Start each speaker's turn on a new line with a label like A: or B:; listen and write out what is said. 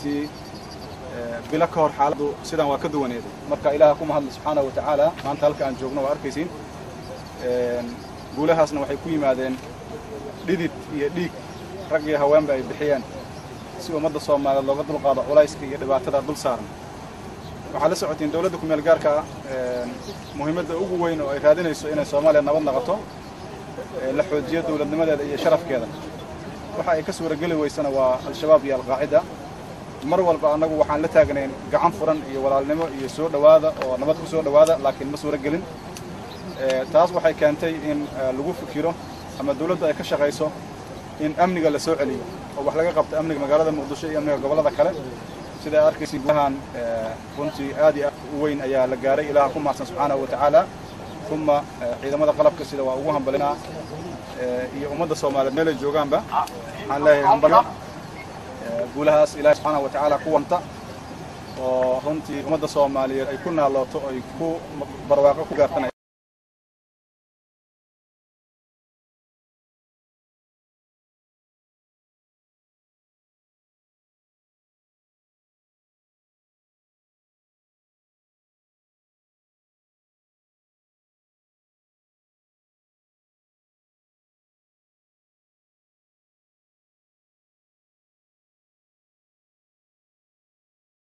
A: Runtii bilo ka hor xaaladdu sidan waa ka duwaneeday. Marka Ilaah ku mahadle subxaanahu wa tacaala, maanta halka aan joogno waa arkaysiin. Guulahaasna waxay ku yimaadeen dhidid iyo dhiig rag iyo haweenba ay bixiyeen si ummadda Soomaaliyeed looga dulqaado culayska iyo dhibaatada dul saaran. Waxaad la socotiin dowladda kumeel gaarka muhiimadda ugu weyn oo ay raadinayso inay Soomaaliya nabad noqoto, la xoojiyo dowladnimadeeda iyo sharafkeeda. Waxa ay ka suurageli weysana waa Al-Shabaab iyo Alqaacida. Mar walba annagu waxaan la taagnayn gacan furan iyo walaalnimo iyo soo dhowaada oo nabad ku soo dhowaada, laakiin ma suuro gelin. Taas waxay keentay in lagu fikiro ama dowladdu ay ka shaqayso in amniga la soo celiyo oo wax laga qabto amniga magaalada Muqdisho iyo amniga gobollada kale. Sida aad arkaysa, guulahan runtii aad iyo aad u weyn ayaa la gaaray. Ilaah ku mahadsan subxaanahu wa tacaala, uma ciidamada qalabka sida waa ugu hambalinaa iyo ummadda Soomaaliyeed meelay joogaanba. Waxaan leeyahay hambalyo, guulahaas Ilahi subxaanahu wa tacaala ku wanta oo runtii ummadda Soomaaliyeed ay ku naalooto, ay ku barwaaqo ku gaartanay.